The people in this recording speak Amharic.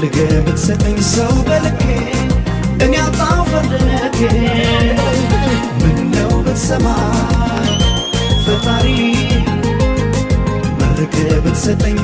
ፈልገ ብትሰጠኝ ሰው በልኬ እኔ አጣው ፈልጌ። ምነው ብትሰማኝ ፈጣሪ፣ መርቀ ብትሰጠኝ